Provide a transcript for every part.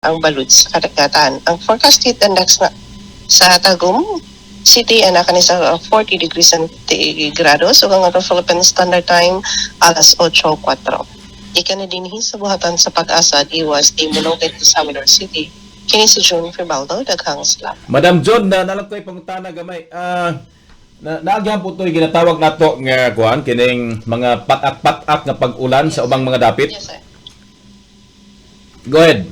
Ang balud sa kadagatan. Ang forecast heat index na sa Tagum City ay naa kani sa 40 degrees centigrado ug ang atong Philippine Standard Time alas 8:04. Gikan na dinhi sa buhatan sa Pag-asa, DOST Mulugan, Salvador City. Kini si June Fribaldo, daghang salamat. Madam John, na nalang ko'y pangutana gamay. Na naagyan po to'y ginatawag nato nga kuan kining mga patak-patak nga pag-ulan sa ubang mga dapit. Yes, sir. Go ahead.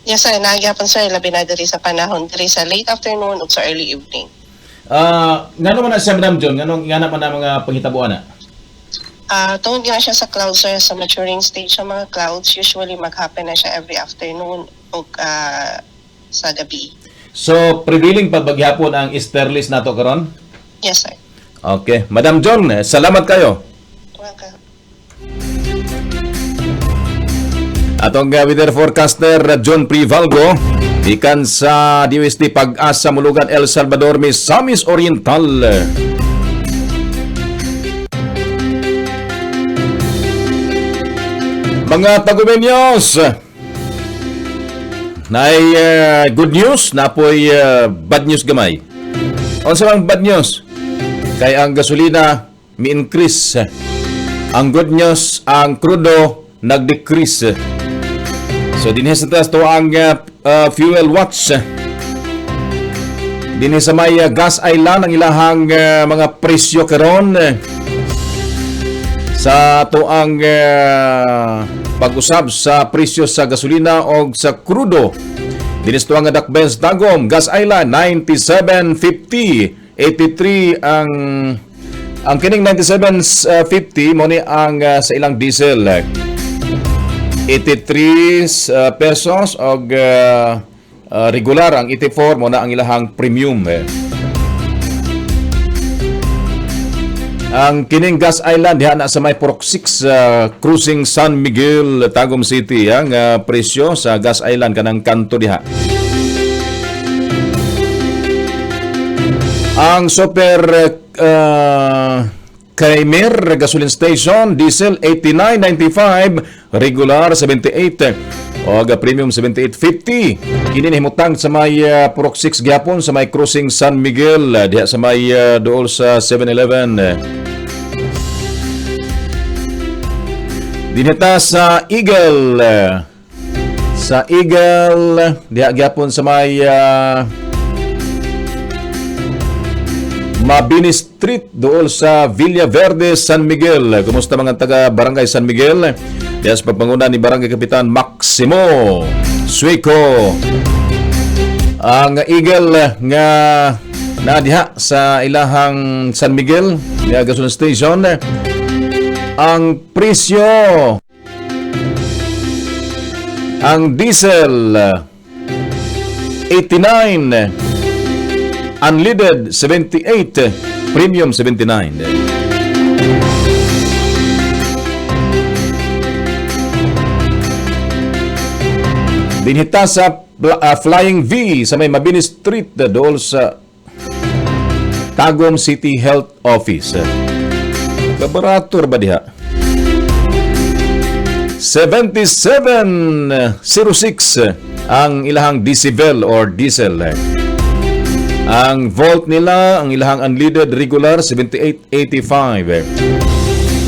Yes, sir. Naa gyapon, sir, labi na diri sa panahon diri sa late afternoon ug sa early evening. Ngano man na siya, Madam John? Nganong ngana man na mga panghitabo ana? Tungod na siya sa clouds, sir, sa maturing stage sa mga clouds, usually mag-happen na siya every afternoon ug sa gabi. So, prevailing pa bagyapon ang easterlies nato karon? Yes, sir. Okay. Madam John, salamat kayo. Welcome. Atong weather forecaster John Privalgo gikan sa DOST Pag-asa Mulugan, El Salvador, Misamis Oriental. Mga Tagumenyos, naay good news, napoy bad news gamay. Unsa bang bad news? Kay ang gasolina mi-increase. Ang good news, ang krudo nag-decrease. So dinhi sa taas to ang fuel watch. Dinhi sa may Gas Island ang ilahang mga presyo karon sa ato ang pag-usab sa presyo sa gasolina o sa krudo. Dinhi sa tuang dakbayan sa Tagum, Gas Island 97.50, 83 ang kining 97.50 mo ni ang sa ilang diesel. 83 pesos og regular, ang 84 mo na ang ilahang premium eh. Ang kining Gas Island diha na sa may Purok 6, Cruising San Miguel, Tagum City, ang presyo sa Gas Island kanang kanto diha. Ang Super Kramer Gasoline Station, diesel 89.95, regular 78 o premium 78.50. Kini nahimutang sa may Purok 6 gyapon sa may Crossing San Miguel diha sa may duol sa 7-Eleven. Dinhita sa Eagle diha gyapon sa may Mabini Street dool sa Villa Verde, San Miguel. Kumusta mga taga Barangay San Miguel? Diya sa pagpanguna ni Barangay Kapitan Maximo Suico. Ang Eagle nga na diha sa ilahang San Miguel, diha gasoline station. Ang presyo, ang diesel 89, unleaded 78, premium 79. Dinhita sa Flying V sa may Mabini Street dool sa Tagum City Health Office. Kabarator ba diha? 77.06 ang ilahang decibel or diesel. Ang volt nila, ang ilahang unleaded regular, 78.85.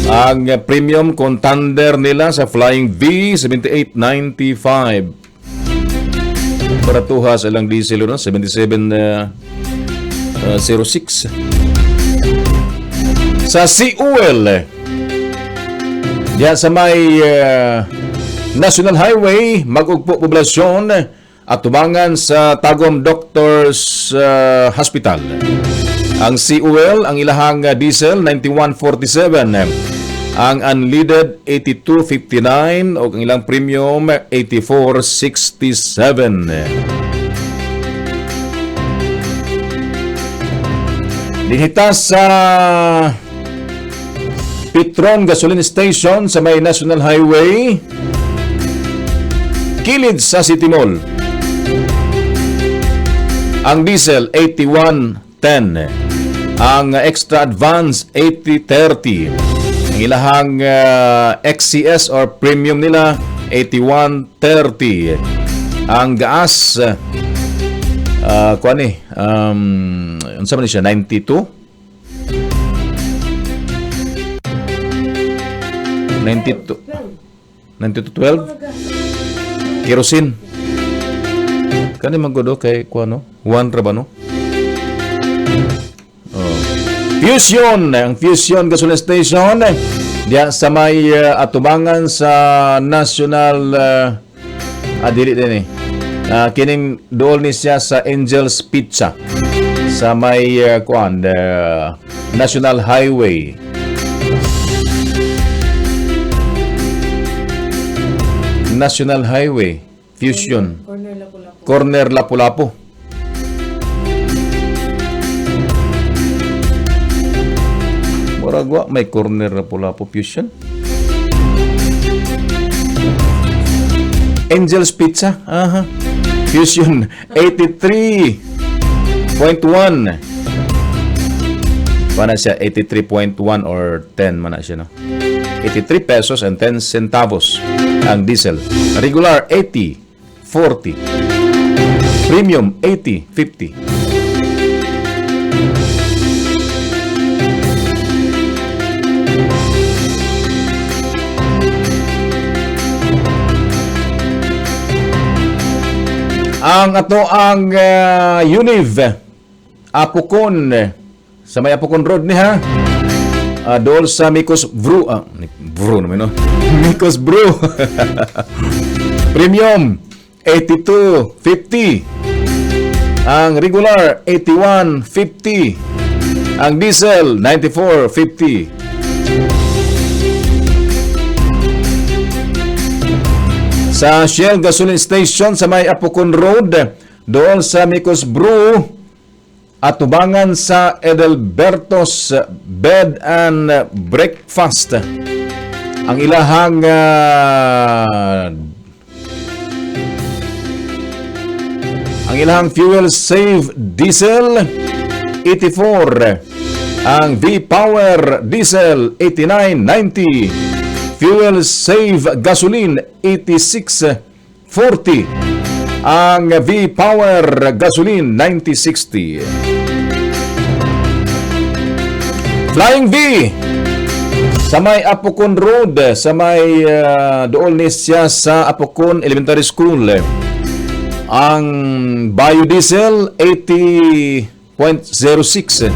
Ang premium contender nila sa Flying V, 78.95. Baratuha sa ilang diesel, no? 77.06. Sa CUL, diyan sa may National Highway, Magugpo Poblasyon, at tubangan sa Tagum Doctors Hospital. Ang CUL, ang ilahang diesel, 91.47. Ang unleaded, 82.59 o ang ilang premium, 84.67. Dinhita sa Petron Gasoline Station sa may National Highway, kilid sa City Mall. Ang diesel, 81.10. Ang extra advance, 80.30. Ang ilahang XCS or premium nila, 81.30. Ang gas, kuan ni, unsa man ni siya, 92? 92, 92.12 kerosene. Kani man gud kay kuan, no, 1 ra ba, no? Oh. Fusion, ang Fusion Gasoline Station diya sa may atubangan sa National, dili din eh. Kining dool ni siya sa Angel's Pizza sa may kuan, the National Highway. National Highway, Fusion. Corner Lapu-Lapu. Corner Lapu-Lapu. Murag wa may corner Lapu-Lapu Fusion. Angel's Pizza. Aha. Fusion 83.1. Mana siya 83.1 or 10 man na siya, no. 83 pesos and 10 centavos ang diesel. Regular 80 40. Premium 80 50. Ang ato ang Univ Apokon sa may Apokon Road ni ha. Dool sa Mikos Brew, Brew naman, no. Mikos Brew. Premium 82.50. Ang regular 81.50. Ang diesel 94.50. Sa Shell Gasoline Station sa may Apokon Road, doon sa Mikos Brew, atubangan sa Edelberto's Bed and Breakfast. Ang ilahang fuel save diesel 84. Ang V-Power diesel 89.90. Fuel save gasoline 86.40. Ang V-Power gasoline 90.60. Flying V sa may Apokon Road, sa may dool ni siya sa Apokon Elementary School. Ang biodiesel 80.06.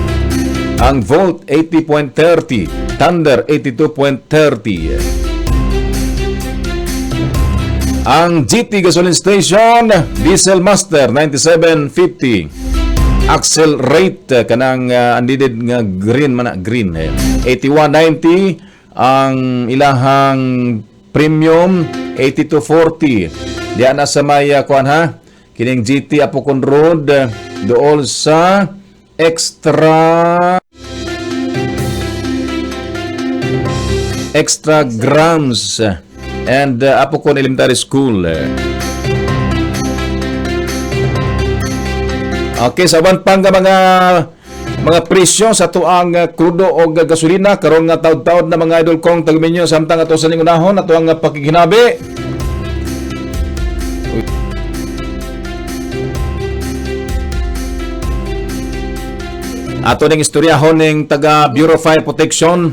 Ang Volt 80.30. Thunder 82.30. Ang GT Gasoline Station, Diesel Master 97.50. Axle rate kanang unleaded nga green man na, green eh. 81.90 ang ilahang premium, 82.40. Diyan na sa may kuan ha. Kining GT Apokon Road, dool sa extra extra grams and Apokon Elementary School. Okay, sa uban pang mga presyo sa tuang krudo o gasolina karon nga taud-taud na, mga idol kong tagminyo, samtang ato sa unahon ato ang pakiginabi. Ato ning istoryahon ning taga Bureau of Fire Protection.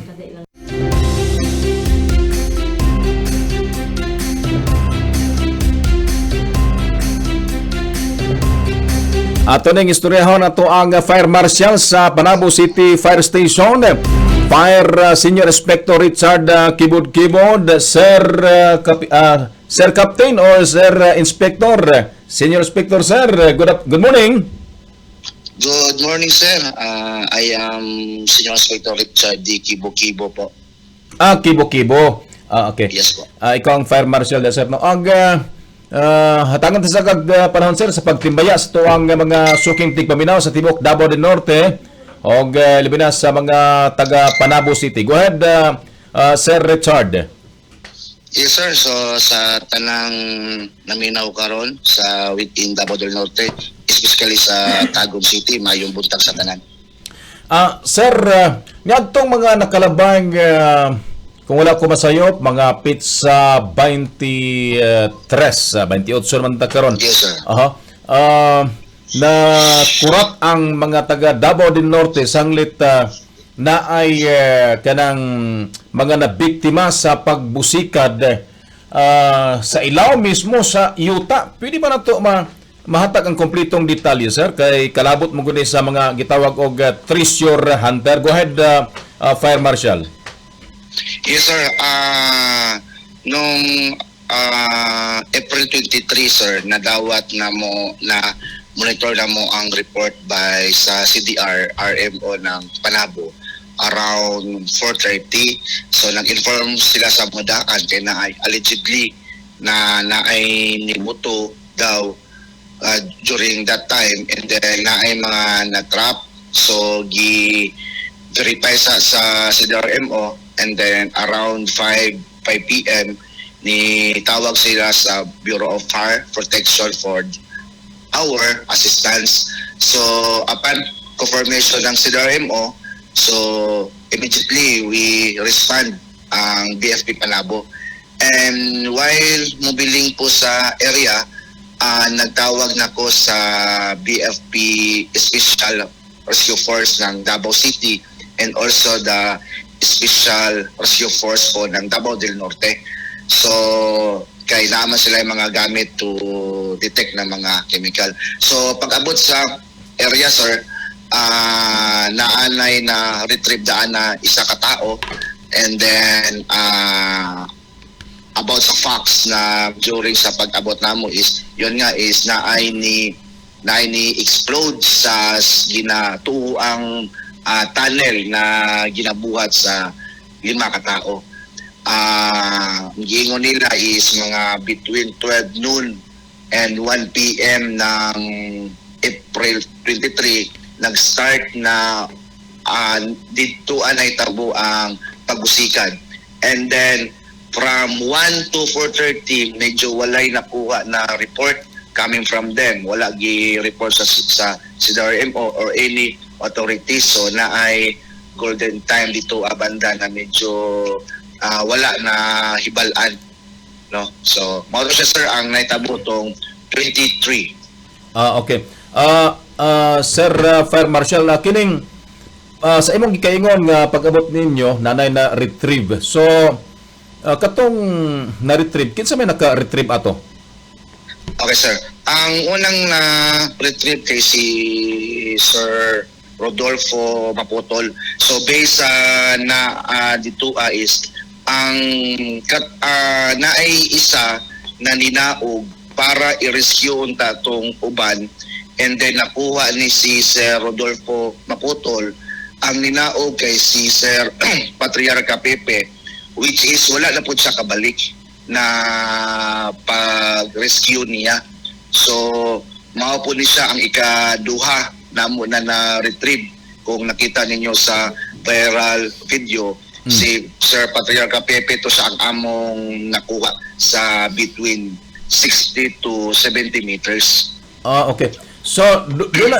Ato ning istoryahon ato ang Fire Marshal sa Panabo City Fire Station. Fire Senior Inspector Richard Kibod Kibod, Sir Sir Captain or Sir Inspector, Senior Inspector Sir, good morning. Good morning, sir. I am Senior Inspector Richard D. Kibo Kibo po. Ah, Kibo Kibo. Ah, okay. Yes po. Ah, ikaw ang Fire Marshal sir. No, ang hatangan ta sa kag panahon, sir, sa pagtimbaya sa tuang mga suking tigpaminaw sa tibok Davao del Norte og labi na sa mga taga Panabo City. Go ahead, Sir Richard. Yes, sir. So, sa tanang naminaw karon sa within Davao del Norte, especially sa Tagum City, mayong buntag sa tanan. Ah, sir, niadtong mga nakalabang Kung wala ko masayop, mga petsa 23, 28 naman ta karon. Yes, sir. Aha. Na kurat ang mga taga Davao del Norte sanglit na ay kanang mga nabiktima sa pagbusikad sa ilaw mismo sa yuta. Pwede ba nato mahatag ang kompletong detalye, sir, kay kalabot mo gud sa mga gitawag og treasure hunter? Go ahead, Fire Marshal. Yes, sir. Nung April 23, sir, nadawat na mo na monitor na mo ang report by sa CDR RMO ng Panabo around 4:30. So nag-inform sila sa mudaan kay na ay allegedly na naay nibuto daw during that time and then naay mga na-trap. So gi verify sa CDRMO and then around 5 p.m. ni tawag sila sa Bureau of Fire Protection for our assistance. So upon confirmation ng CDRMO, so immediately we respond ang BFP Panabo. And while mobiling po sa area, nagtawag na ko sa BFP Special Rescue Force ng Davao City and also the Special Rescue Force po ng Davao del Norte. So, kailangan sila yung mga gamit to detect ng mga chemical. So, pag abot sa area, sir, naanay na retrieve daan na isa ka tao and then about sa facts na during sa pag-abot namo is yun nga is naay ni explode sa ginatuang tunnel na ginabuhat sa lima ka tao. Ang giingon nila is mga between 12 noon and 1 p.m. ng April 23 nag-start na dito anay tabo ang pagbusikad. And then from 1 to 4:30 medyo walay nakuha na report coming from them. Wala gi-report sa CDRMO or any authorities. So na ay golden time dito abanda na medyo wala na hibalan, no? So mao to siya, sir, ang nahitabo tong 23. Ah, okay. Sir, Fire Marshal, kining sa imong gikaingon nga pag-abot ninyo nanay na retrieve. So katong na-retrieve, kinsa may naka-retrieve ato? Okay, sir. Ang unang na retrieve kay si Sir Rodolfo Maputol. So based sa na dito is ang naay isa na ninaog para i-rescue unta tong uban and then nakuha ni si Sir Rodolfo Maputol. Ang ninaog kay si Sir Patriarca Pepe, which is wala na po siya kabalik na pag-rescue niya. So, mao po ni siya ang ikaduha namo na na-retrieve. Kung nakita ninyo sa viral video, si Sir Patriarca Pepe to sa ang among nakuha sa between 60 to 70 meters. Ah, okay. So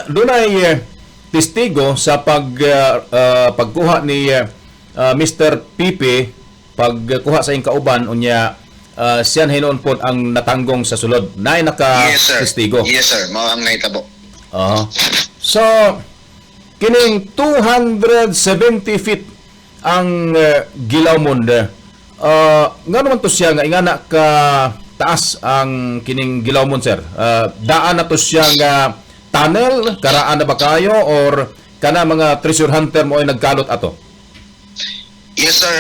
dunay testigo sa pagkuha ni Mr. Pipe, pagkuha sa iyang kauban, unya siya hinuon pod ang natanggong sa sulod. Naay naka Yes, sir. testigo. Yes, sir. Mao ang nahitabo. Oo. So kining 270 feet ang gilawmon. Nga naman to siya nga ingana ka taas ang kining gilawmon, sir? Daan na to siya nga tunnel, karaan na ba kayo or kana mga treasure hunter mo ay nagkalot ato? Yes, sir.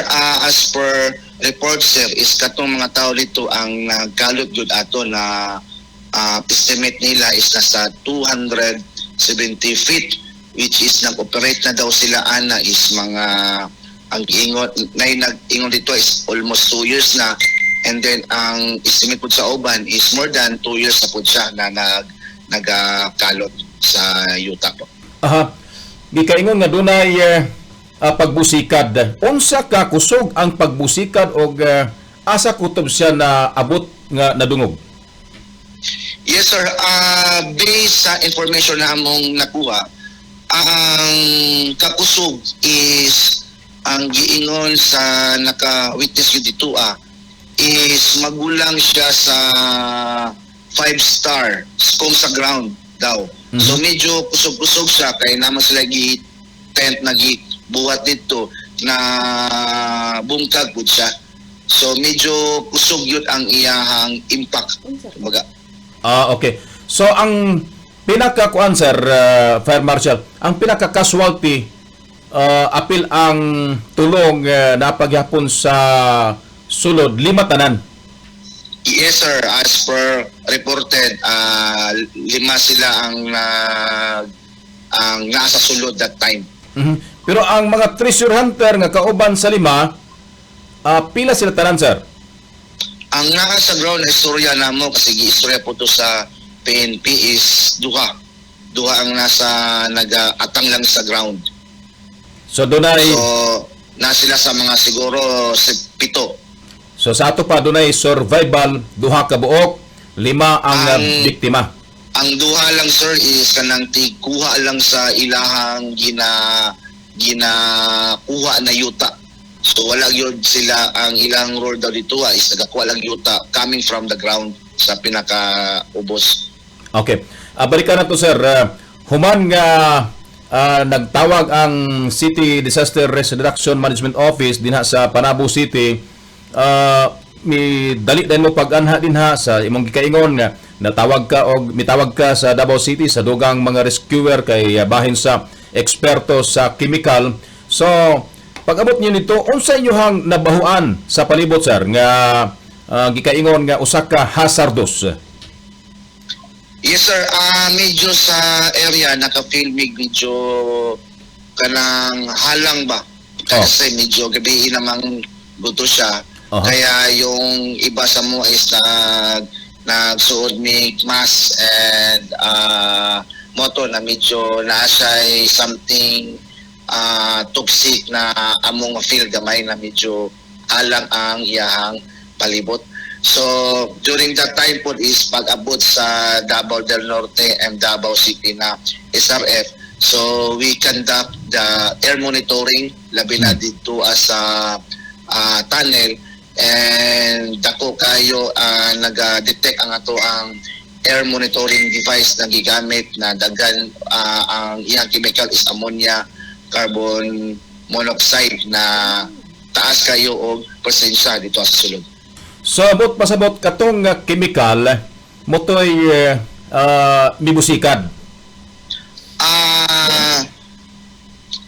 As per report, sir, is katong mga tao dito ang nagkalot jud ato na estimate nila is nasa 270 feet, which is nag-operate na daw sila ana is mga ang giingon na nag-ingon dito is almost 2 years na and then ang estimate po sa uban is more than 2 years na po siya na nagakalot sa yuta po. Aha. Gikaingon nga dunay pagbusikad. Unsa ka kusog ang pagbusikad og asa kutob siya na abot nga nadungog? Yes, sir. Based sa information na among nakuha, ang kakusog is Ang giingon sa naka-witness yun dito is magulang siya sa five star kung sa ground daw. So medyo kusog-kusog siya kay naman sila gi tent na buhat dito na bungkag pud siya. So medyo kusog yun ang iyahang impact. Kumbaga. Ah, okay. So ang pinaka kuan, sir, Fire Marshal, ang pinaka casualty apil ang tulong napagyapon sa sulod, lima tanan? Yes, sir, as per reported, lima sila ang nasa sulod that time. Pero ang mga treasure hunter nga kauban sa lima, pila sila tanan, sir? Ang naa sa ground na istorya namo kasi giistorya po to sa PNP is duha. Duha ang nasa nagaatang lang sa ground. So dunay So na sila sa mga siguro sa 7. So sa ato pa dunay survival duha ka buok, lima ang biktima. Ang duha lang, sir, is kanang tigkuha lang sa ilahang ginakuha na yuta. So wala gyud sila, ang ilang role daw dito is nagakuha lang yuta coming from the ground sa pinaka ubos. Okay. Balikan na to, sir. Human nga nagtawag ang City Disaster Risk Reduction Management Office dinha sa Panabo City, mi dali din mo pag-anha dinha sa imong gikaingon nga natawag ka og mitawag ka sa Davao City sa dugang mga rescuer kay bahin sa eksperto sa chemical. So pag-abot niyo nito, unsa inyohang nabahuan sa palibot, sir, nga gikaingon nga usa ka hazardous? Yes, sir, medyo sa area naka-feel mig medyo kanang halang ba. Kasi medyo gabi namang guto siya. Kaya yung iba sa mo is nagsuod mig mask and moto na medyo naa siya something toxic na among feel gamay na medyo halang ang iyahang palibot. So during that time po is pag-abot sa Davao del Norte and Davao City na SRF. So we conduct the air monitoring labi na dito as sa tunnel and dako kayo naga-detect ang ato ang air monitoring device na gigamit na daghan ang iyang chemical is ammonia, carbon monoxide na taas kayo og presensya dito sa sulod. So abot pasabot katong chemical motoy mibusikad?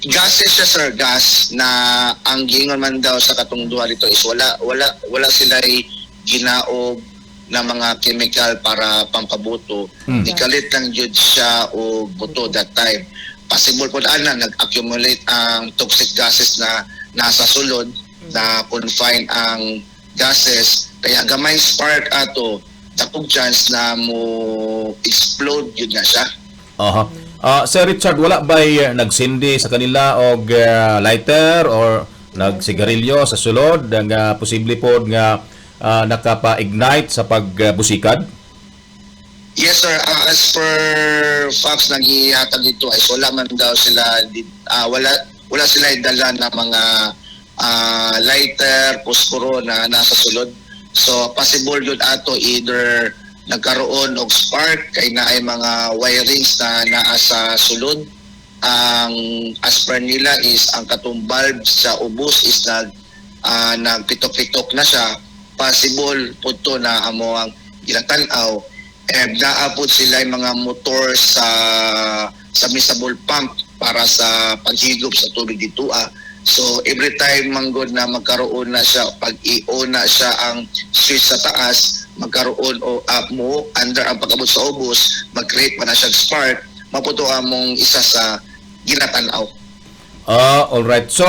Gases siya, sir, gas na ang giingon man daw sa katong duha dito is wala sila ginaog na mga chemical para pampabuto. Nikalit lang jud siya og buto that time. Possible po ana nag-accumulate ang toxic gases na nasa sulod na confine ang gases kaya gamay spark ato, dakog chance na mo explode yun na siya. Aha. Sir Richard, wala ba'y nagsindi sa kanila og lighter or nagsigarilyo sa sulod nga posible pod nga nakapa-ignite sa pagbusikad? Yes, sir, as per facts na gihatag dito ay wala man daw sila wala sila dala na mga lighter, posporo na nasa sulod. So possible yun ato either nagkaroon og spark kay naay mga wirings na naa sa sulod. Ang as per nila is ang katong bulb sa ubos is nagpitok-pitok na siya. Possible po to na amo ang ginatan-aw and naa pod sila yung mga motor sa submersible pump para sa paghigop sa tubig dito. So every time manggod na magkaroon na siya, pag i-on na siya ang switch sa taas, magkaroon o up mo under ang pag-abot sa ubos, mag-create pa na siya spark, maputo among isa sa ginatanaw. Ah, all right. So,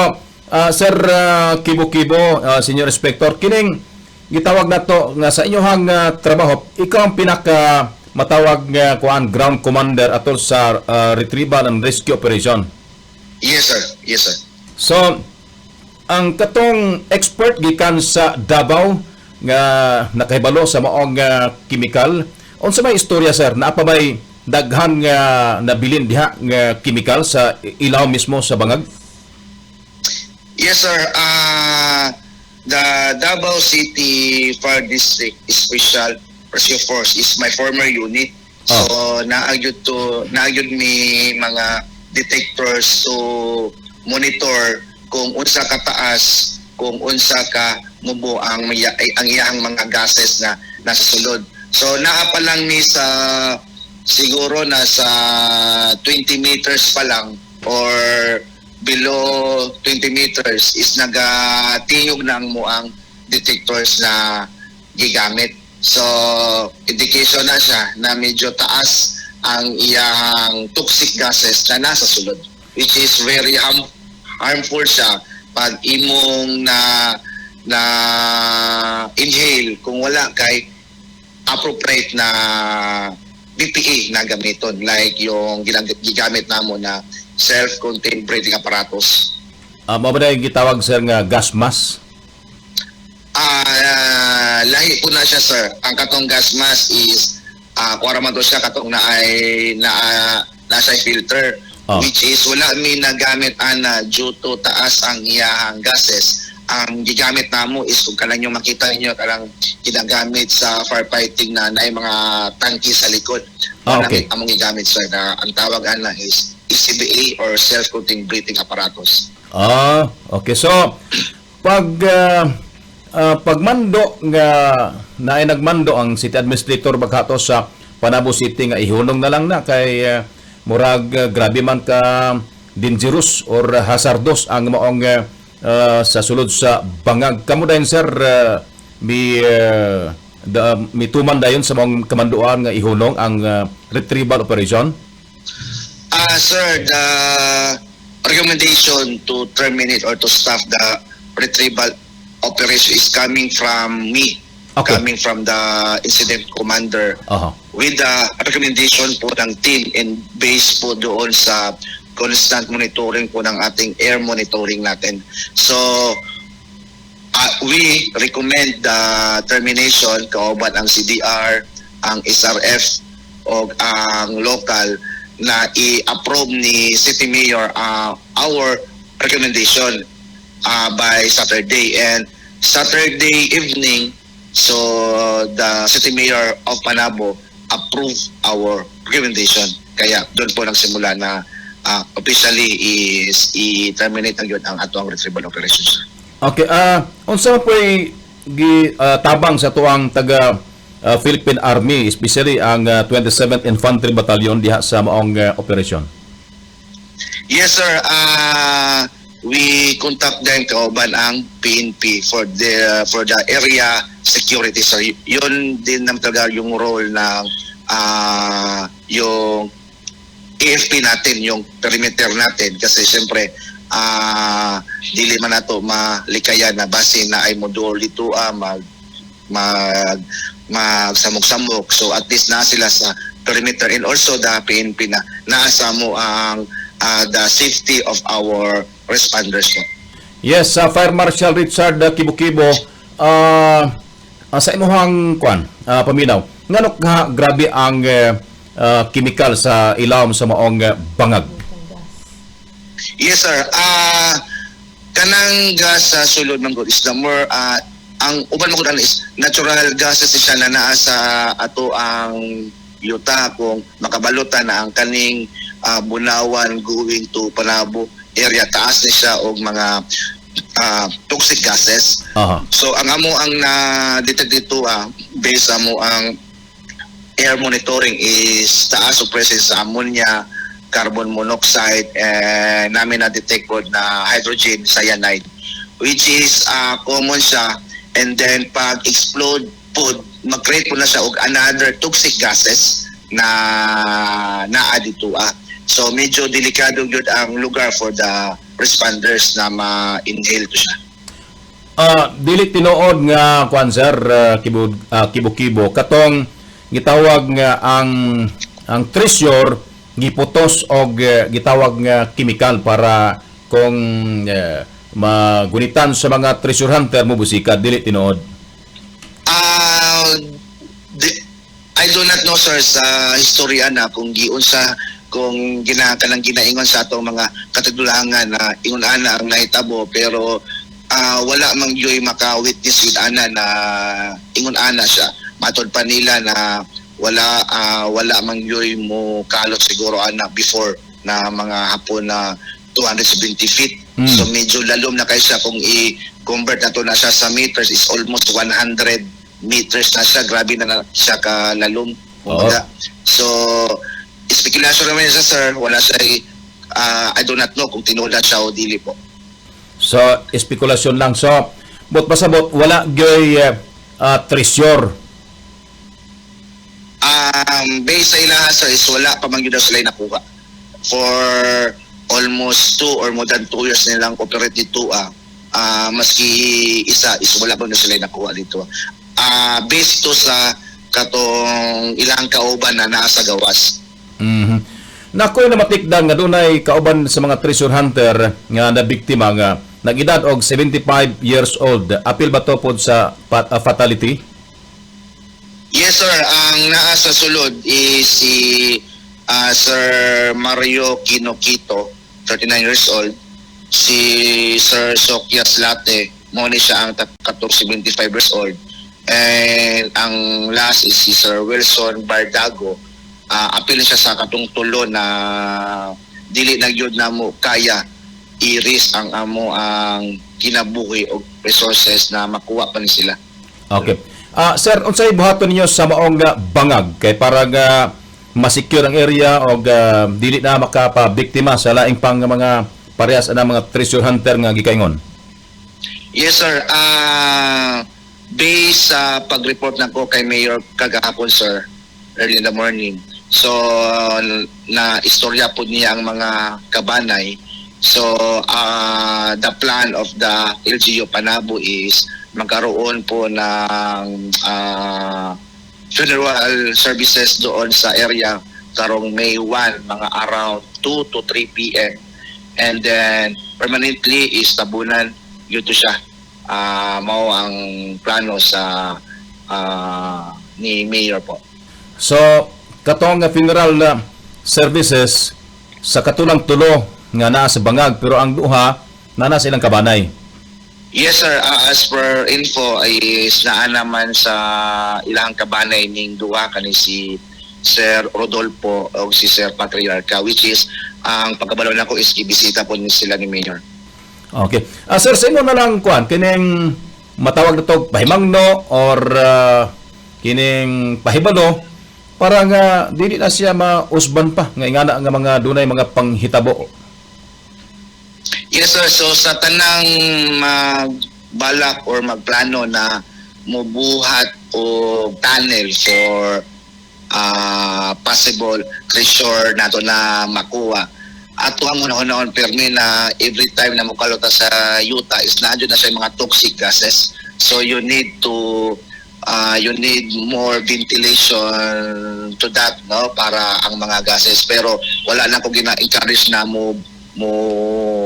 Sir Kibo-Kibo, Senior Inspector, kining gitawag nato nga sa inyong trabaho, ikaw ang pinaka matawag nga kuan ground commander atol sa retrieval and rescue operation? Yes, sir. Yes, sir. So, ang katong expert gikan sa Davao nga nakahibalo sa maong chemical, unsa may istorya, sir? Naa pa bay daghan nga nabilin diha nga chemical sa ilaw mismo sa bangag? Yes, sir. The Davao City Fire District Special Rescue Force is my former unit. So, naa gyud to, naa gyud mi mga detectors to monitor kung unsa kataas, kung unsa ka mubo ang iyang mga gases na nasa sulod. So, naa pa lang mi sa siguro nasa 20 meters pa lang or below 20 meters is nagatingog na ang among detectors na gigamit. So, indication na siya na medyo taas ang iyang toxic gases na nasa sulod, which is very harmful siya pag imong na na inhale kung wala kay appropriate na PPE na gamiton, like yung gigamit namo na self-contained breathing apparatus. Mao ba na yung gitawag, sir, nga gas mask? Ah, lahi po na siya, sir. Ang katong gas mask is kuha man to siya katong na ay na nasa filter, which is wala mi nagamit ana due to taas ang iyahang gases. Ang gigamit namo is kung kanang yung makita niyo kanang ginagamit sa firefighting na naay mga tangki sa likod. Ang among gigamit, sir, na ang tawag ana is ECBA or self-contained breathing apparatus. Ah, okay. So, pag pagmando nga naay nagmando ang city administrator baghato sa Panabo City nga ihunong na lang na kay murag grabe man ka dangerous or hazardous ang maong sa sulod sa bangag. Kamo dayon, sir, mituman dayon sa maong kamanduan nga ihunong ang retrieval operation? Ah, sir, the recommendation to terminate or to stop the retrieval operation is coming from me, coming from the incident commander with the recommendation po ng team and based po doon sa constant monitoring po ng ating air monitoring natin. So, we recommend the termination kauban ang CDR, ang SRF o ang local na i-approve ni City Mayor our recommendation by Saturday. And Saturday evening, so the City Mayor of Panabo approved our recommendation. Kaya doon po nagsimula na officially is i-terminate ang yun ang atoang retrieval operations. Okay, unsa man po'y gi tabang sa tuang taga Philippine Army, especially ang 27th Infantry Battalion diha sa maong operation? Yes, sir. We contact them kauban ang PNP for the area security, sir. Yun din naman talaga yung role ng yung AFP natin, yung perimeter natin, kasi siyempre dili man nato malikayan na base na ay modul dito mag mag magsamok-samok. So at least na sila sa perimeter and also the PNP na naasa mo ang the safety of our responders po. Yes, sa Fire Marshal Richard Kibukibo, sa imuhang kwan, paminaw, ngano nga grabe ang chemical sa ilawom sa maong bangag? Yes, sir. Kanang gas sa sulod man gud is the more ang uban man gud ana is natural gases siya na naa sa ato ang yuta. Kung makabalutan na ang kaning Bunawan going to Panabo area, taas ni siya og mga toxic gases. So ang amo ang na-detect dito based sa amo ang air monitoring is taas o presence sa ammonia, carbon monoxide, and namin na-detect po na hydrogen cyanide, which is common siya, and then pag explode po, mag-create po na siya og another toxic gases na naa dito ah. So medyo delikado gyud ang lugar for the responders na ma-inhale to siya. Dili tinuod nga kuan, sir, Kibukibo, katong gitawag nga ang treasure giputos og gitawag nga chemical para kung magunitan sa mga treasure hunter mo busika, dili tinuod? I do not know, sir, sa historia na kung giunsa Kung gina kanang ginaingon sa atong mga katigulangan na ingon ana ang nahitabo, pero wala man gyoy maka-witness with ana na ingon ana siya. Matod pa nila na wala man gyoy mo kalot siguro ana before na mga hapon na 270 feet. So medyo lalom na kay siya. Kung i-convert na to na siya sa meters is almost 100 meters na siya. Grabe na siya kalalom. Kumbaga. So speculation naman siya, sir. Wala siya, I do not know kung tinuod siya o dili po. So, espekulasyon lang. So, but pasabot, wala gyoy treasure. Based sa ilaha, sir, is wala pa man gyud daw sila nakuha. For almost 2 or more than 2 years nilang operate dito, maski isa is wala pa man sila nakuha dito. Based to sa katong ilang kauban na naa sa gawas. Nakoy na matikdan nga dunay kauban sa mga treasure hunter nga nabiktima nga nag-edad og 75 years old. Apil ba to pod sa fatality? Yes, sir, ang naa sa sulod is si Sir Mario Kinokito, 39 years old. Si Sir Sokias Late, mo ni siya ang katong 75 years old. And ang last is si Sir Wilson Bardago. Apil siya sa katong tulo na dili na gyud namo kaya i-risk ang amo ang kinabuhi og resources na makuha pa ni sila. Okay. Sir, unsay buhaton ninyo sa maong bangag kay para nga masecure ang area og dili na makapabiktima sa laing pang mga parehas ana mga treasure hunter nga gikaingon? Yes, sir. Based sa pag-report na ko kay Mayor kagahapon, sir, early in the morning. So, na istorya po niya ang mga kabanay. So, the plan of the LGU Panabo is magkaroon po ng funeral services doon sa area karong May 1, mga around 2 to 3 p.m. And then, permanently is tabunan yun to siya. Mao ang plano sa ni Mayor po. So, katong nga funeral services sa katulang tulo nga naa sa bangag, pero ang duha na nasa ilang kabanay. Yes, sir, as per info is naa naman sa ilang kabanay ning duha kani si Sir Rodolfo o si Sir Patriarca, which is ang pagkabalo nako is gibisita po ni sila ni Mayor. Okay. Sir, sa imo na lang kuan kining matawag na to pahimangno or kining pahibalo para nga dili na siya mausban pa nga ingana nga mga dunay mga panghitabo. Yes, sir, so sa tanang magbalak or magplano na mubuhat o tunnel for possible treasure nato na makuha, ato ang una-unaon permi na every time na mukalota sa yuta is naadyo na siya yung mga toxic gases, so you need more ventilation to that, no, para ang mga gases. Pero wala na ko gina-encourage na mo mo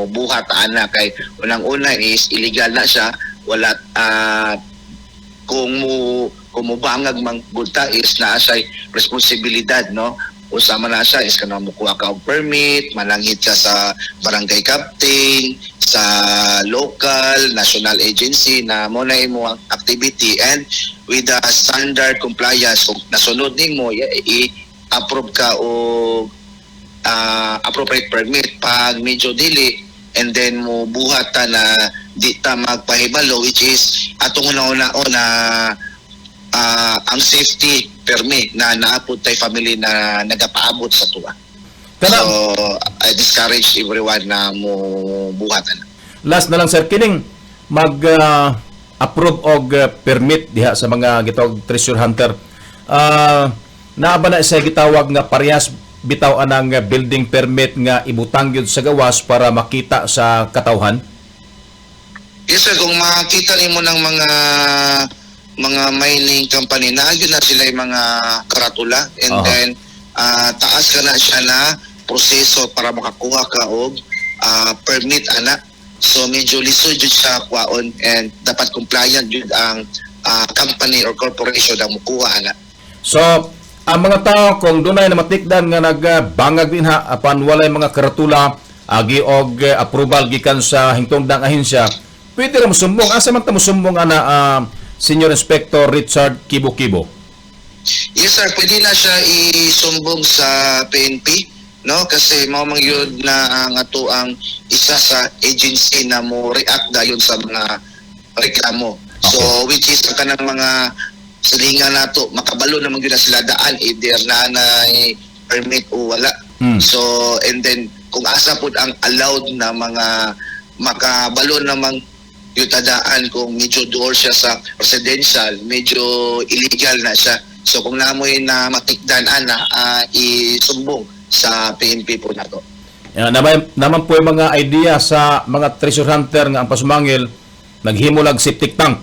buhat ana kay unang-una is illegal na siya. Wala kung mubangag man gud ta is naa siya responsibilidad, no? Usama na siya is kanang mukuha ka og permit, mananghid ka sa barangay captain, sa local, national agency na mo na imo ang activity, and with the standard compliance, kung nasunod nimo, i-approve ka og appropriate permit. Pag medyo dili and then mo buhat ta na di ta magpahibalo, which is atong una-una na ang safety permi na naapod tay family na nagapaabot sa tuwa. Kana So I discourage everyone na mo buhat ana. Last na lang, sir, kining mag approve og permit diha sa mga gitawag treasure hunter. Naa ba na sa gitawag nga parehas bitaw anang building permit nga ibutang gyud sa gawas para makita sa katawhan? Yes, sir, kung makita nimo ng mga mining company na yun na sila yung mga karatula and then taas ka na siya na proseso para makakuha ka og permit ana. So medyo lisod jud siya kuhaon and dapat compliant jud ang company or corporation ang mukuha ana. So, Ang mga tao kung dunay na matikdan nga nagbangag dinha apan walay mga karatula agi og approval gikan sa hingtungdang ahensya, pwede ra mosumbong. Asa man ta mosumbong ana, Senior Inspector Richard Kibo-Kibo? Yes sir, pwede na siya isumbong sa PNP, no, kasi mao man gyud na ang ato ang isa sa agency na mo react dayon sa mga reklamo. So which is ang kanang mga silingan nato, makabalo naman gyud na sila daan either na nay permit o wala. So and then kung asa pud ang allowed na mga, makabalo namang yung tadaan kung medyo duol siya sa residential, medyo illegal na siya. So kung namoy na matikdan ana, isumbong sa PNP po nato. Yan, naman po yung mga idea sa mga treasure hunter nga ang pasumangil naghimo lag septic tank.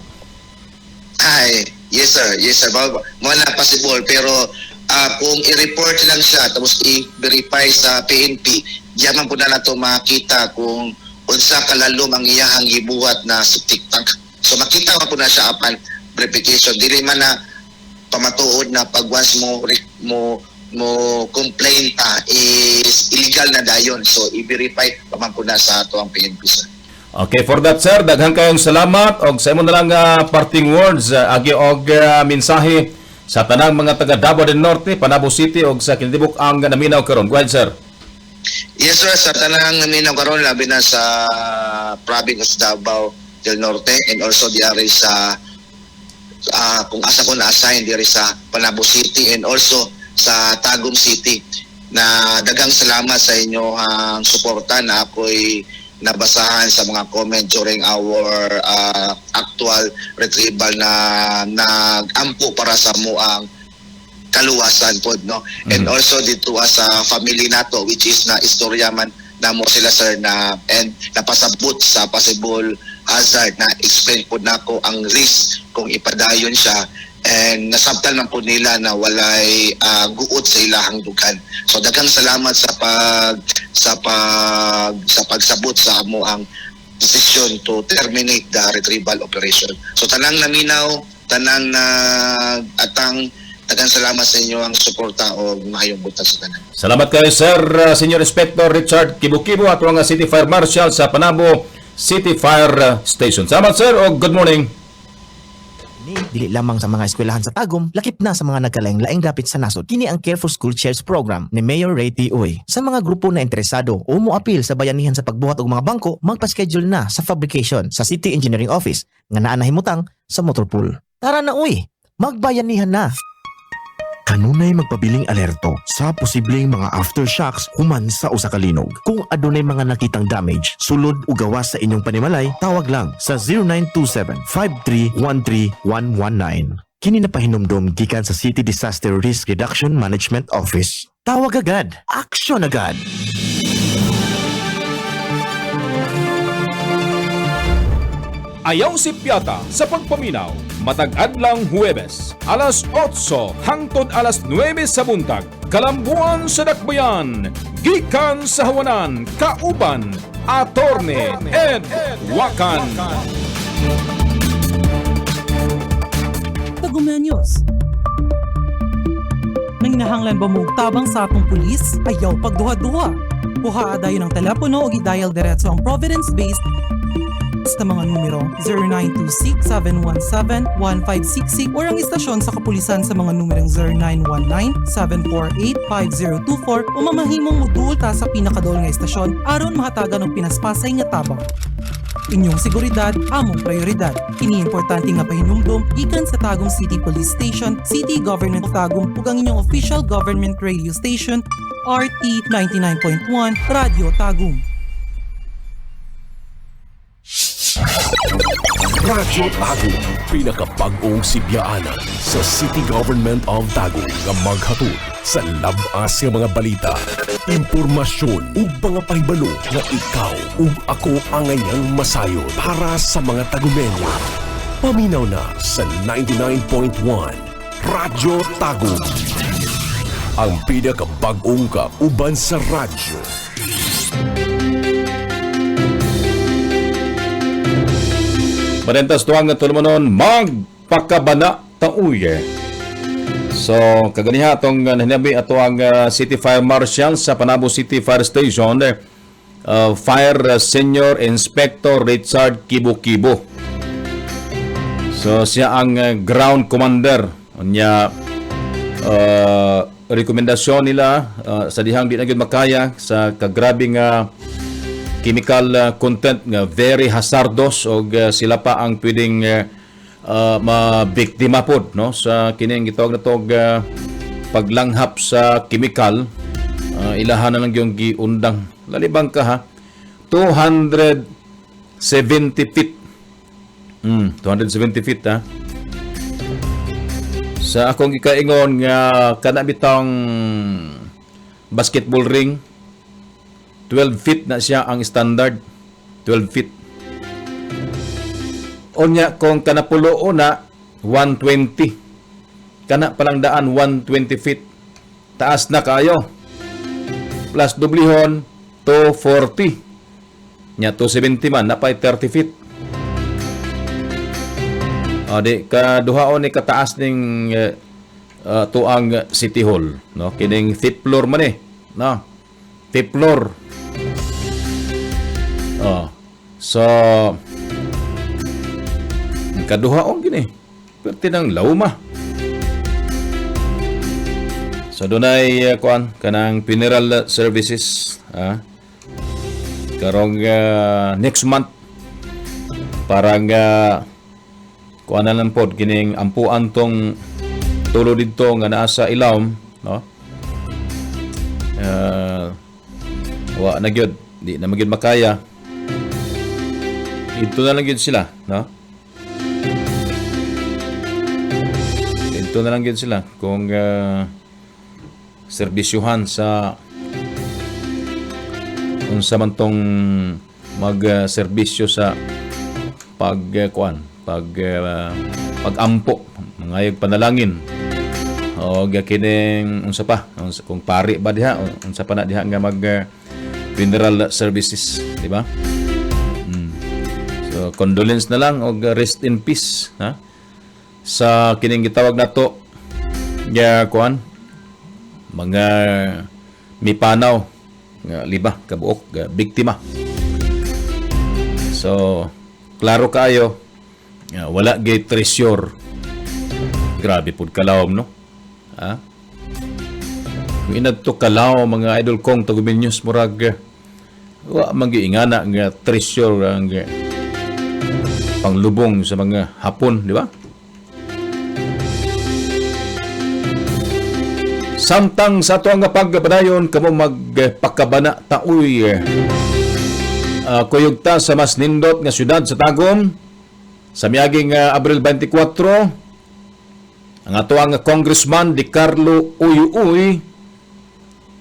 Ay, yes sir, yes sir. Mo na possible, pero kung i-report lang siya tapos i-verify sa PNP, diyan man po na nato makita kung unsa kalalom ang iyahang gibuhat na septic tank. So makita man po na siya apan verification. Dili man na pamatuod na pag once mo mo mo complain ta is illegal na dayon. So i-verify pa man po na sa ato ang PNP, sir. Okay, for that sir, daghan kayong salamat og sa imo na lang parting words, agi og mensahe sa tanang mga taga Davao del Norte, Panabo City og sa kinatibuk ang naminaw karon. Go ahead, sir. Yes sir, sa tanang naminaw karon, labi na sa province of Davao del Norte and also diari sa kung asa ko na-assign diri sa Panabo City and also sa Tagum City, na daghang salamat sa inyong suporta na ako'y nabasahan sa mga comment during our actual retrieval na nag-ampo para sa amoang kaluwasan pod, no, and also dito sa family nato, which is na istorya man namo sila sir na and napasabot sa possible hazard na explain pod nako ang risk kung ipadayon siya, and nasabtan man po nila na walay guot sa ilahang dughan. So daghang salamat sa pagsabot sa amo ang decision to terminate the retrieval operation. So tanang naminaw, tanang nag-atang, daghang salamat sa inyo ang suporta o maayong buntag sa tanan. Salamat kayo sir, Senior Inspector Richard Kibukibo, ato ang City Fire Marshal sa Panabo City Fire Station. Salamat sir o good morning. Ni dili lamang sa mga eskwelahan sa Tagum, lakip na sa mga nagkalaing-laing dapit sa nasod. Kini ang Care for School Chairs Program ni Mayor Ray T. Uy. Sa mga grupo na interesado o moapil sa bayanihan sa pagbuhat og mga bangko, magpa-schedule na sa fabrication sa City Engineering Office nga naa nahimutang sa motor pool. Tara na uy, magbayanihan na! Kanunay magpabiling alerto sa posibleng mga aftershocks human sa usa ka linog. Kung adunay mga nakitang damage, sulod o gawas sa inyong panimalay, tawag lang sa 0927-5313119. Kini na pahinumdom gikan sa City Disaster Risk Reduction Management Office. Tawag agad! Aksyon agad! Ayaw si Piata sa pagpaminaw. Matag adlang Huwebes, alas 8 hangtod alas 9 sa buntag. Kalambuan sa Dakbayan, gikan sa Hawanan, kauban, Attorney Ed Wakan. Tagumenyos. Nanginahanglan ba mo og tabang sa atong pulis? Ayaw pagduha-duha. Kuha dayon ang telepono o i-dial diretso ang Providence-based sa mga numero 0926-717-1566 or ang istasyon sa kapulisan sa mga numerong 0919-748-5024 o mamahimong muduol ta sa pinakadool nga istasyon aron mahatagan og pinaspasay nga tabang. Inyong seguridad, among prioridad. Kini importante nga pahinumdom gikan sa Tagum City Police Station, City Government of Tagum ug ang inyong official government radio station RT 99.1 Radio Tagum. Radyo Tagum, pinakabag-ong sibyaanan sa City Government of Tagum nga maghatod sa labas nga mga balita, impormasyon ug mga pahibalo nga ikaw ug ako angayang masayod para sa mga Tagumenyo. Paminaw na sa 99.1 Radyo Tagum. Ang pinakabag-ong kauban sa radyo. Parentas tuwang nga tulumanon, magpakabana tauye. So kaganiha atong nahinabi ato ang City Fire Marshal sa Panabo City Fire Station, Fire Senior Inspector Richard Kibukibo. So siya ang ground commander. Unya rekomendasyon nila sa dihang di na gyud makaya sa kagrabe nga chemical content nga very hazardous og sila pa ang pwedeng mabiktima pod, no, sa kining gitawag na tog paglanghap sa chemical, ilahan na lang yung giundang. Lalibang ka ha, 270 feet. 270 feet ha. Sa akong gikaingon nga kana bitang basketball ring, 12 feet na siya ang standard, 12 feet. Unya kung kanapulo na 120, kana palang daan 120 feet, taas na kayo, plus dublihon 240 nya 270 man napay 30 feet. O, di ka duhaon ni kataas ning tuang City Hall, no? Kining fifth floor man eh, no? Fifth floor. Oh. So kaduhaon gini. Perti ng lauma. So dunay kuan kanang funeral services, ah. Karong next month parang kuan na lang pod kining ampuan tong tulo didto nga naa sa ilawom, no? Wa na gyud, di na magyud makaya. Dito na lang gyud sila, no? Dito na lang gyud sila kung serbisyuhan sa unsa man tong mag-serbisyo sa pag kuan, pag pagampo, mangayog panalangin o kining unsa pa, unsa, kung pari ba diha, unsa pa na diha nga mag funeral services, di ba? So condolence na lang og rest in peace ha sa kining gitawag nato nga kuan mga mipanaw nga liba kabuok nga biktima. So klaro kaayo nga wala gay treasure. Grabe pud kalawom, no? Ha? Kung inadto kalaw mga idol kong taguminyos, murag wa magiingana nga treasure ang panglubong sa mga Hapon, di ba? Samtang sa ato ang pagpadayon kamo magpakabana taoy kuyog ta sa mas nindot nga syudad sa Tagum sa miaging Abril 24, ang ato ang Congressman Di Carlo Uy Uy,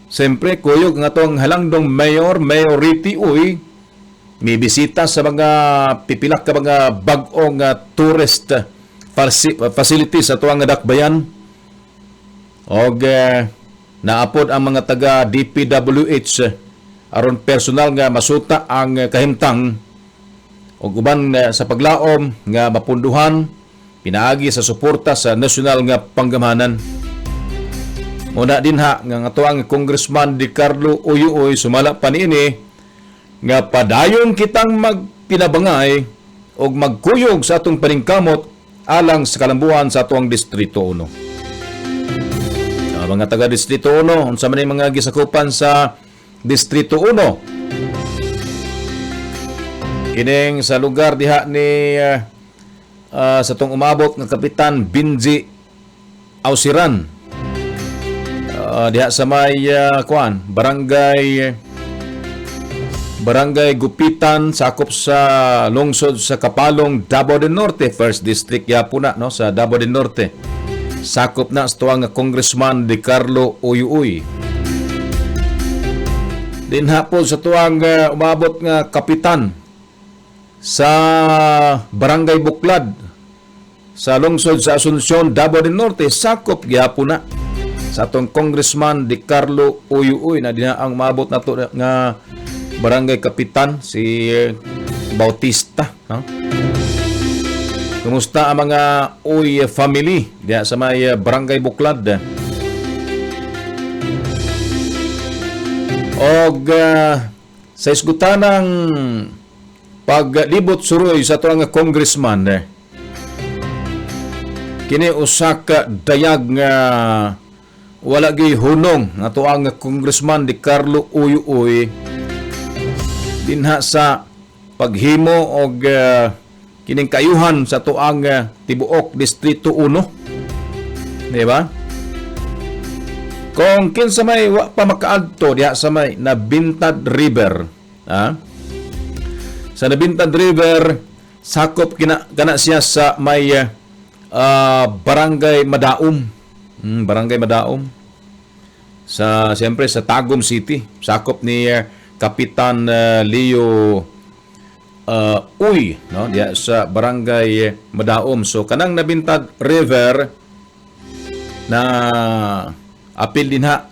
siyempre kuyog ang ato ang halangdong Mayor, Mayor Riti Uy, may bisita sa mga pipilak ka mga bag-ong tourist facilities sa ato ang dakbayan. Og naapod ang mga taga DPWH aron personal nga masuta ang kahimtang og uban sa paglaom nga mapunduhan pinaagi sa suporta sa nasyonal nga panggamhanan. Muna dinha nga ato ang Congressman Di Carlo Uyuoy sumala pa niini nga padayon kitang magtinabangay og magkuyog sa atong paningkamot alang sa kalambuan sa atoang Distrito 1. Mga taga Distrito 1, unsa man ang mga gisakupan sa Distrito 1? Kining sa lugar diha ni sa tong umabot nga Kapitan Binji Ausiran. Diha sa may kuan, barangay Gupitan, sakop sa lungsod sa Kapalong, Davao del Norte, First District yapo na, no, sa Davao del Norte. Sakop na sa tuwang Congressman Di Carlo Uyuy. Dinha po sa tuwang umabot nga kapitan sa Barangay Buklad sa lungsod sa Asuncion, Davao del Norte, sakop gyapon na sa atong Congressman Di Carlo Uyuy na dinha ang umabot nato nga barangay kapitan si Bautista, no? Kumusta ang mga Uy family diha sa may Barangay Buklad? Og sa isgutanang paglibot suroy sa atuang congressman, kini usa ka dayag nga wala gyud hunong nga atuang congressman di Carlo Uy dinha sa paghimo og kining kayuhan sa tuang tibuok Distrito 1. Di ba? Kung kinsa may wa pa makaadto diha sa may Nabintad River, ha? Sa Nabintad River sakop kina kana siya sa may Barangay Madaom. Barangay Madaom. Sa siyempre sa Tagum City, sakop ni Kapitan Leo Uy, no, diya sa Barangay Madaom. So kanang Nabintad River na apil din ha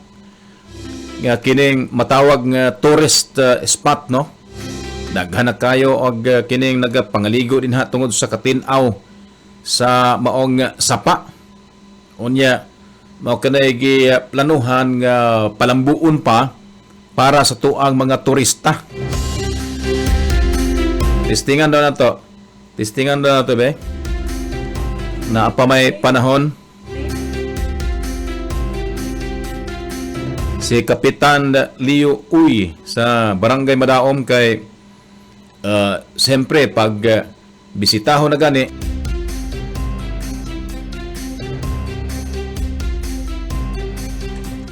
nga kining matawag nga tourist spot, no. Daghan na kayo og kining nagapangaligo din ha tungod sa katin-aw sa maong sapa. Unya mao kanay gi planuhan nga palambuon pa para sa tuang mga turista. Testingan daw na to. Testingan daw na to, be. Na pa may panahon. Si Kapitan Leo Uy sa Barangay Madaom kay siyempre pag bisitahon na gani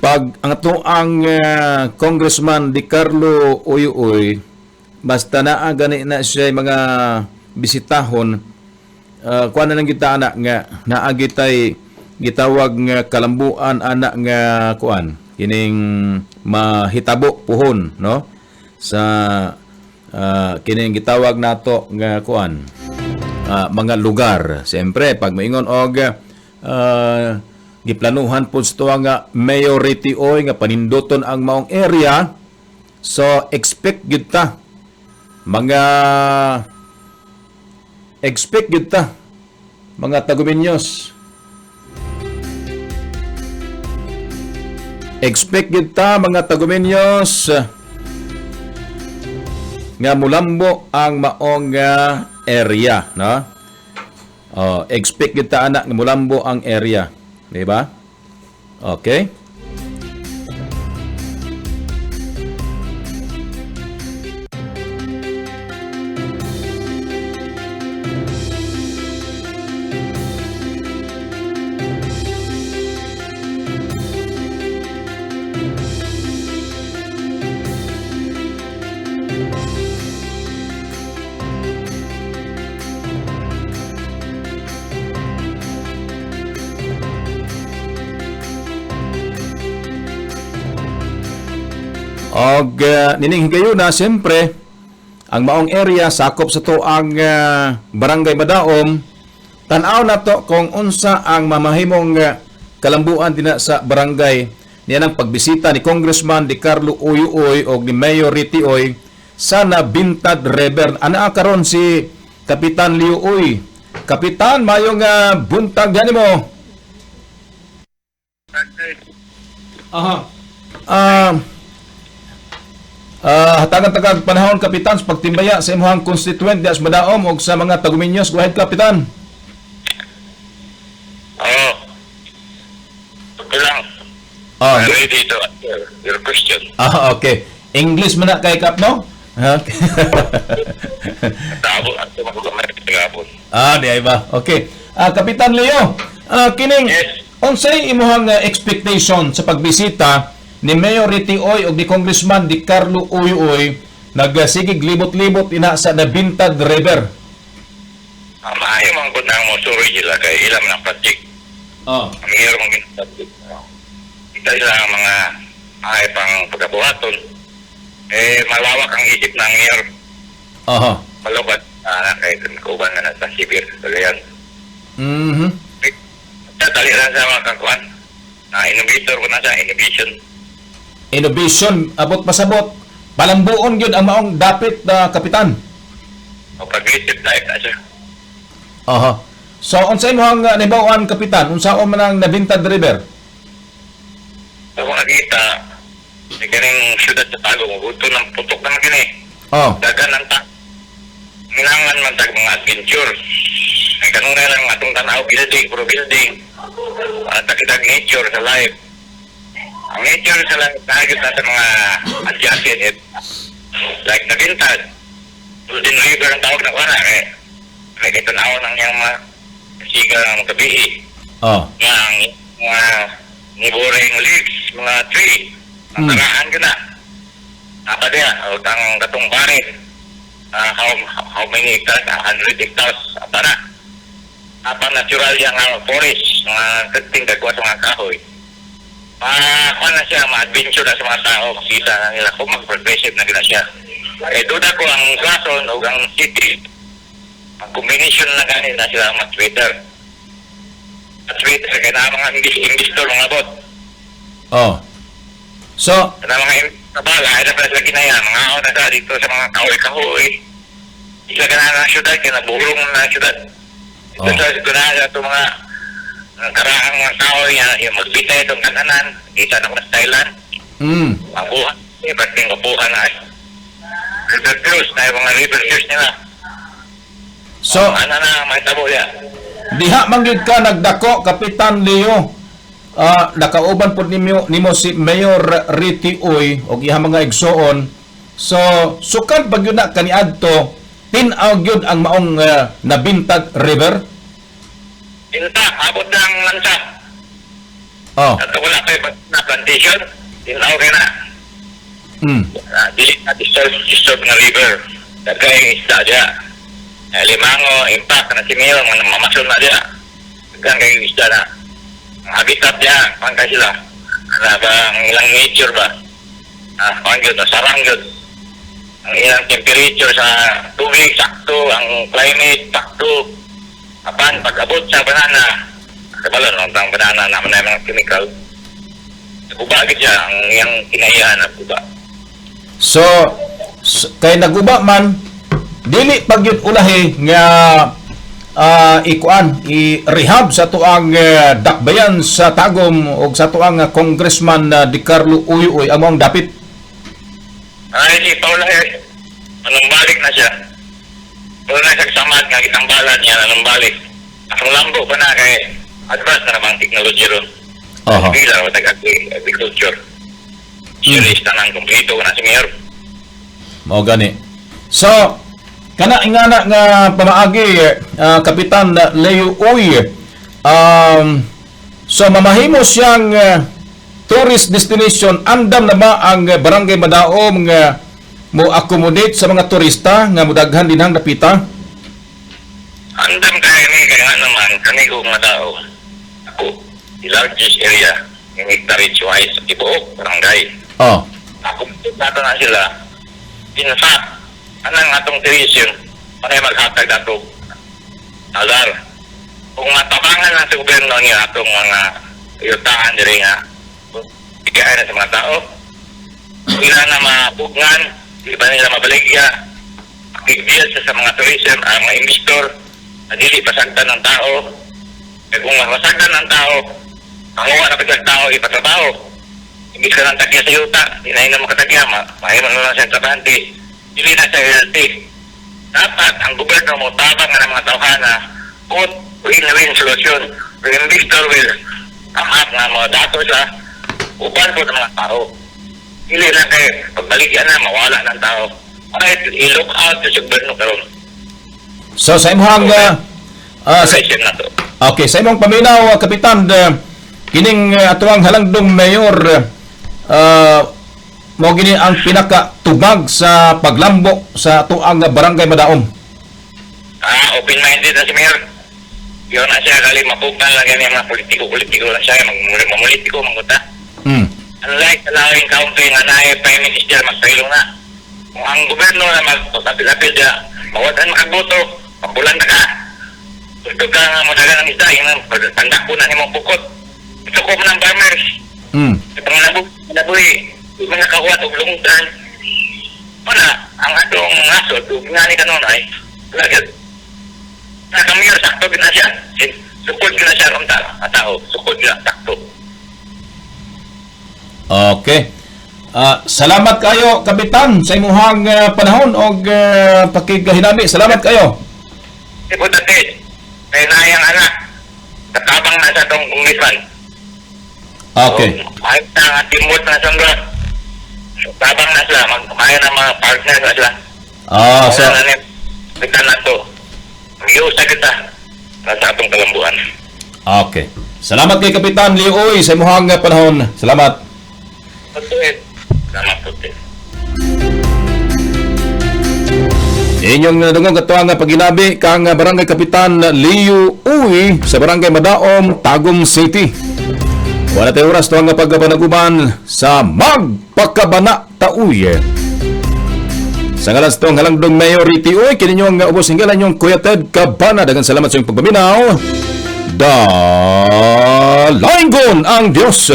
pag ang atuang Congressman Di Carlo Uy Uy basta naa gani na siya mga bisitahon, kuan na lang kita anak nga naa gitay gitawag nga kalambuan anak nga kuan kining mahitabo puhon, no, sa kining gitawag nato nga kuan mga lugar. Siyempre pag moingon og giplanuhan pud sa nga Mayor Ricky Uy nga paninduton ang maong area, so expect gyud ta mga expect gyud ta mga Tagumenyos, expect gyud ta mga Tagumenyos nga mulambo ang maong area, no? Oh, expect gyud ta ana nga mulambo ang area, di ba? Okay. Og nining higayuna, siyempre, ang maong area sakop sa to ang Barangay Madaom. Tan-aw na to kung unsa ang mamahimong kalambuan dinha sa barangay niya ng pagbisita ni Congressman Di Carlo Uy Uy og ni Mayor Ricky Uy sa Nabintad River. Ana karon si Kapitan Leo Uy. Kapitan, mayong buntag ganimo. Aha. Hatagan tagag panahon, Kapitan, sa pagtimbaya sa imong constituent diha sa Madaom og sa mga Tagumenyos. Go ahead, Kapitan. Oo. Okay lang. I'm ready to answer your question. Okay. English man na kay Kap, no? Okay. Taabot at tumagugamay tagabon. Di ay ba? Okay. Kapitan Leo, kining Yes. Unsay imong expectation sa pagbisita ni Mayor Ricky Uy og ni Congressman Di Carlo Uy Uy nagsigig libot-libot ina sa Nabintad River? Maayo man gud nang mosuroy sila kay ilam ng project. Ang mayor man gud project. Kita sila ang mga ay pang pagkabuhaton. Malawak ang isip ng mayor. Malawak kay kuban na nasa Sibir, Cagayan. Dali lang sa mga kakuan. Na innovator ko na sa innovation. Innovation, abot pasabot. Palambuon gyud ang maong dapit na Kapitan. O progressive type na siya. Aha. So unsa imong nahibaw-an, Kapitan? Unsaon man ang Nabintad River? Ako nakita, may kaning syudad sa Tagum, gusto ng putok naman kini. Dagan ang ta. Minangan man tag mga adventure. Ang kanunay lang atong tanaw building, puro building. At kitag nature sa life. Ang nature sa life, nahagit na sa mga adjacent eh, like Nabintad. Golden River ang tawag na kuha na. Eh, may kitanaw ng iyang mga siga ng gabi. Nga ang mga neighboring leaves, mga tree. Ang taraan ko na. Apa diya, o ang katong barit. How many hectares? 100 hectares. Apa na? Apa natural yung forest, mga kating gagawa sa mga kahoy. Kuha na siya, ma-adventure na sa mga tao, makita na nila kung mag-progressive na gina siya. Eh, duda ko ang Quezon o ang city, ang combination na gani na sila much better. Much better, kaya na mga investor mga bot. So, Kaya mga kabala, ay na pala sila ginaya, mga ako na sa dito sa mga kahoy-kahoy. Isa ka na ng syudad, kaya naburong na syudad. Ito sa ganahan ito mga ang karaang mga tao niya, yung magbitay itong kananan, kita na ko sa Thailand, ang buha, eh, ba't yung kabuhan na river cruise, na yung mga river cruise nila. So, ano na, may tabo niya. Diha man gyud ka nagdako, Kapitan Leo. Nakauban pod nimo si Mayor Riti Uy og iyang mga igsoon. So, sukad pa gyud na kaniadto, tin-aw gyud ang maong Nabintad River. Inta, abot na ang lansa. At wala pa yung na plantation, tinaw kayo na. Dili na disturb na river. Dagay isda diya. Limango, impact na si Mayor, mga mamasol na diya. Daghang kayo isda na. Ang habitat diya, pangka sila. Ano ba, ang ilang nature ba? Pang yun, sarang yun. Ang ilang temperature sa tubig, sakto. Ang climate, sakto. Apan, pag-abot sa banana, kabalo, no, ang banana naman na mga chemical, guba gid siya, ang iyang kinaihan na guba. So, kay naguba man, dili pag yun ulahi nga ikuan, i-rehab sa tuang dakbayan sa Tagum o sa tuang Congressman Di Carlo Uy Uy among dapit. Ay, si Paula, eh, anong balik na siya? Wala na siyang samad nga gitambalan niya, anong balik? Akong lambo pa na kay advance na namang technology ron. Hindi lang agriculture. Serious na nang kompleto na si Mayor. Mao gani. So, kana ingana nga pamaagi, Kapitan Leo Uy. So mamahimo siyang tourist destination. Andam na ba ang Barangay Madaom nga mo accommodate sa mga turista nga mudaghan dinhang dapita? Andam kaya ni kaya nga naman kani ko nga tao. Ako, the largest area in hectareage wise sa tibuok barangay. Ako nato na sila. In fact, anang atong tourism para maghatag ato agar kung matabangan lang sa gobyerno niya atong mga yutaan diri nga bigay na sa mga tao, ila na mapugnan, di ba nila mabaligya, big deal sa mga tourism, ang mga investor na dili pasagdan ng tao. Eh kung masagdan ng tao, panguha na pagdag tao ipatrabaho, imbis ka ng tagya sa yuta, di na yun makatagya, mahimo na lang siya trabahante, dili na siya healthy. Dapat ang gobyerno mo tabang nga ng mga tawhana kung win-win solution. The investor will come up nga mga dato sa uban po ng mga tao. Dili lang kay pagbaligyan na, mawala ng tao. Ay, i-look out sa gobyerno karon. So sa imong sa, Solution na to. Okay, sa imong paminaw, Kapitan, kining atuang halangdong mayor mo gini ang pinaka tubag sa paglambo sa atuang Barangay Madaom. Open-minded na si Mayor. Yun na siya, kali mapugnan lang yan yung mga politiko-politiko lang siya, mamulitiko, mangguta. Unlike sa lawing country nga na Prime Minister, magsailong na. Kung ang gobyerno na magpapil-apil siya, mawadan makaboto, papulan na ka. Gusto ka nga madagan ng isda, yung pandak ko na nimong bukot. Gusto ko ng farmers. Sa pangalabuhi, di man nakakuha og lungtan. Wala, ang atong nasod, ug nga ni kanunay, wala gyud. Na kami sakto gid na siya. Sukod gid na siya kung tao, sukod gid na sakto. Okay. Salamat kayo, Kapitan, sa imuhang panahon og pakigahinami. Salamat kayo. Importante, kay nayang anak, katabang na sa tong congressman. Okay. So, kahit na timot na sila, tabang na sila, kaya na mga partner na sila. So, Kaya na kita na to. Mag-iusa kita sa atong kalambuan. Okay. Salamat kay Kapitan Lioy sa imuhang panahon. Salamat. Okay. Salamat po. Inyong nadungog ato ang paginabi kang Barangay Kapitan Leo Uy sa Barangay Madaom, Tagum City. Wala tayo oras to ang pagpanaguban sa Magpakabana Tauy. Sa ngalan sa itong halangdong Mayor Riti Uy, kini ang ubos hinggalan yung Kuya Ted Cabana. Daghang salamat sa inyong pagpaminaw. Dalaingon ang Diyos.